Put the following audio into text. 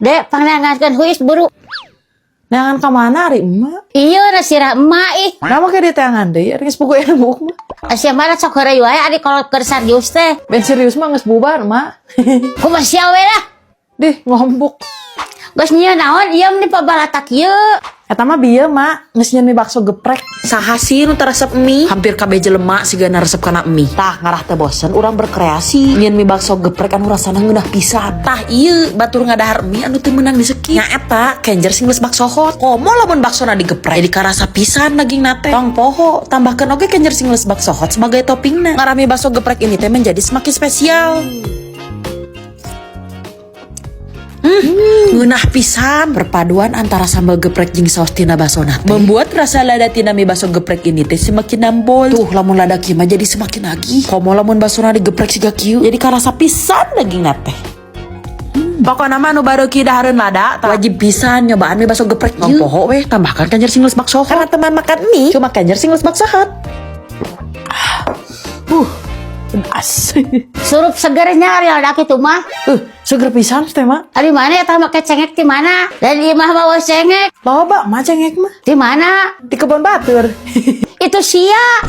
Dek, pangneangankeun huis, buru. Neangan ka mana ari emak? Iya, na sirah emak ih. Naha make diteangan deui, ari geus puguh ilmu mah. Sia mana sok heureuy wae ari kolot keur serius teh. Ben serius mah geus bubar, Mak. Kumaha sia we lah. Dih, ngombuk. Geus nyieun naon ieu meni pabalatak ieu? Eta mah bieu, Mak, geus nyieun mie bakso geprek. Saha sih nu teu resep mie? Hampir kabeh jelema sigana resep kana mie. Tah, ngarah teu bosen urang berkreasi. Nyieun mie bakso geprek anu rasana ngeunah pisan. Tah ieu batur ngadahar mie anu teu meunang disekip. Nya eta Kenjer Singles Bakso Hot. Komo lamun baksona digeprek jadi karasa pisan dagingna teh. Tong poho, tambahkeun oge Kenjer Singles Bakso Hot sebagai toppingna. Ngarah mie bakso geprek ini teh menjadi semakin spesial. Ngeunah pisan perpaduan antara sambal geprek jeung saus tina basona teh membuat rasa lada tina mie bakso geprek ini teh semakin nampol. Tuh, lamun lada kieu mah jadi semakin nagih. Komo lamun basona digeprek siga kieu jadi karasa pisan dagingna teh. Pokokna mah anu bareuki dahareun lada tah, wajib pisan nyobaan mie bakso geprek ieu. Poho weh, tambahkan Kenjer Singles Bakso Hot. Karena teman makan mie cuma Kenjer Singles Bakso Hot. Pedas. Surup segernya ari ada kitu mah. Seger pisan teh, Mak. Ari mana eta make cengek di mana? Dan ieu mah bawa cengek. Loba, Mak, cengek mah. Di mana? Di kebon batur. Itu sia.